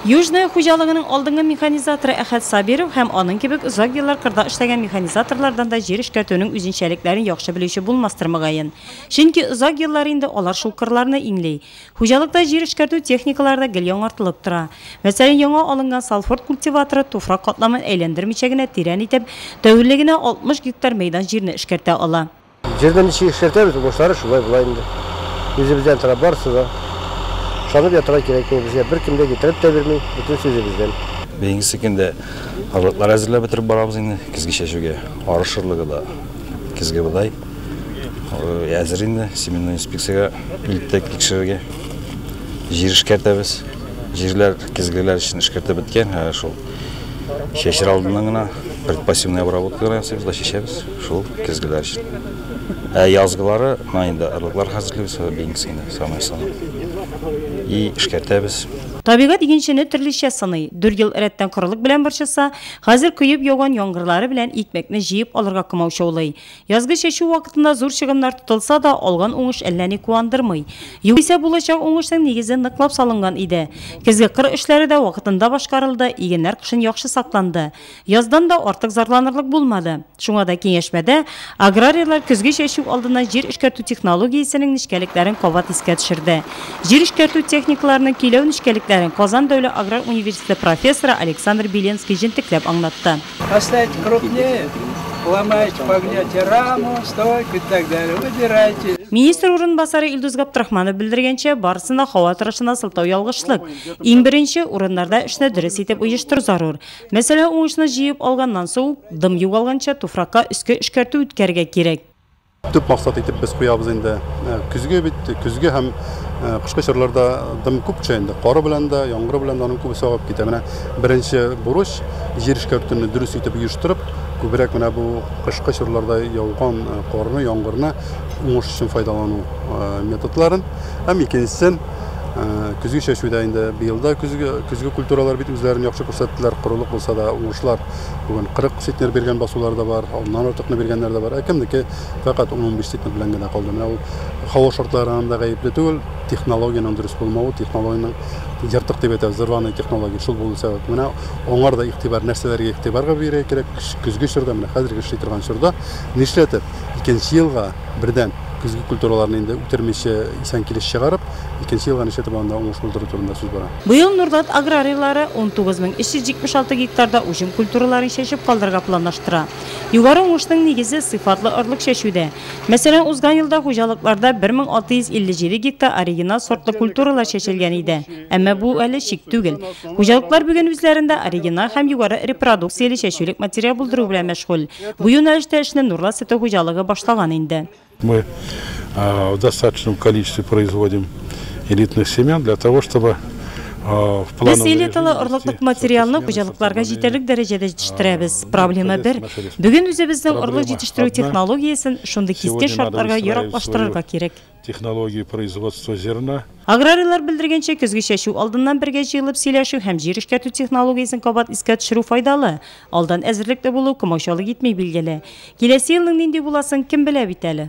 Южная хуҗалыгының алдынгы механизаторы Әхәт Сабиров һәм аның кебек озак еллар кырда эшләгән механизаторлардан да җир эшкәртүнең үзенчәлекләрен яхшы белүче булмастыр, мөгаен. Чөнки озак еллар инде алар шул кырларны иңли. Хуҗалыкта җир эшкәртү техникалары да гел яңартылып тора. Мәсәлән, яңа алынган Салфорд культиваторы туфрак катламын әйләндермичә генә тирән итеп, тәүлегенә 60 гектар мәйдан җирне эшкәртә ала. Җирне ничек эшкәртәбез, уңышлары шулай була инде. Үзебездән тора барысы да. Ышанып ятырга кирәкми безгә, беркем дә китереп тә бирми, бөтенесе үзебездән. Бүгенге көндә орлыклар әзерләп бетереп барабыз инде көзге чәчүгә. Арыш орлыгы да, көзге бодай әзер инде, семенной инспекциягә илттек тикшерергә. Җир эшкәртәбез. Җирләр көзгеләр өчен эшкәртеп беткән, ә шул чәчер алдыннан гына предпосевная обработка гына ясыйбыз да чәчәбез, шул көзгеләр өчен. Ә язгылары, менә инде орлыклар хәзерлибез, бүгенгесе инде самое основное. И эшкәртәбез. Табигать игенчене төрлечә сыный. 4 ел рәттән корылык белән борчыса, хәзер коеп яуган яңгырлары белән икмәкне җыеп алырга комаучаулый. Язгы чәчү вакытында зур чыгымнар тотылса да, алган уңыш әллә ни куандырмый. Югыйсә булачак уңышның нигезе ныклап салынган иде. Көзге кыр эшләре дә вакытында башкарылды, игеннәр кышын яхшы сакланды. Яздан да артык зарланырлык булмады. Шуңа да киңәшмәдә аграрийлар көзге чәчү алдыннан җир эшкәртү технологиясенең нечкәлекләрен кабат искә төшерде. Җир эшкәртү техникаларының көйләү нечкәлекләрен Казан дәүләт аграр университеты профессоры Александр Беленский җентекләп аңлатты. Поставить крупнее, ломаете, погнете раму, стойку и так далее. Выбирайте. Министр урынбасары Илдус Габдрахманов белдергәнчә, барысын да һава торышына сылтау ялгышлык. Иң беренче урыннарда эшне дөрес итеп оештыру зарур. Мәсәлән, уңышны җыеп алганнан соң дым югалганча туфракка өске эшкәртү үткәрергә кирәк. Төп максат итеп без куябыз инде көзге бит, көзге һәм кышкы чорларда дым күп төшә инде. Кары белән дә, яңгыр белән дә аның күбесе агып китә. Менә беренче бурыч җир эшкәртүне дөрес итеп оештырып, күбрәк менә бу кышкы чорларда яуган карны, яңгырны уңыш өчен файдалану методларын. Һәм икенчесен көзге чәчүдә инде быел да көзге культуралар бит үзләрен яхшы күрсәттеләр. Корылык булса да уңышлар бүген 40 центнер биргән басулар да бар, аннан артыкны биргәннәр дә бар. Ә кемнеке фәкать 10-15 центнер белән генә калды. Менә ул һава шартларының да гаепле түгел, технологиянең дөрес булмавы, технологиянең ертык дип әйтәбез, рваный технология шул булу сәбәп. Менә аңар да игътибар, нәрсәләргә игътибарга бирергә кирәк көзге чорда, менә хәзерге эшли торган чорда нишләтеп икенче елга бердән көзге культураларны инде үтермичә исән килеш чыгарып, икенче елга нишләтеп анда уңыш булдыру турында сүз бара. Быел Нурлат аграрийлары 19376 гектарда уҗым культураларын чәчеп калдырырга планлаштыра. Югары уңышның нигезе сыйфатлы орлык чәчүдә. Мәсәлән, узган елда хуҗалыкларда 1657 гектар оригинал сортлы культуралар чәчелгән иде. Әмма бу әле чик түгел. Хуҗалыклар бүген үзләрендә оригинал һәм югары репродукцияле чәчүлек материал булдыру белән мәшгуль. Бу юнәлештә эшне Нурлат сөте хуҗалыгы башлаган инде. Мы в достаточном количестве производим элитных семян для того, чтобы в Без элиталы орлыклык материалны хуҗалыкларга җитәрлек дәрәҗәдә җитештерәбез. Проблема бер. Бүген үзебезнең орлык җитештерү технологиясен шундый кискен шартларга яраклаштырырга кирәк. Технологии производства зерна. Аграрийлар белдергәнчә, көзге чәчү алдыннан бергә җыелып сөйләшү һәм җир эшкәртү технологиясен кабат искә төшерү файдалы. Алдан әзерлекле булу комаучалык итми, билгеле. Киләсе елның нинди буласын кем белә бит әле.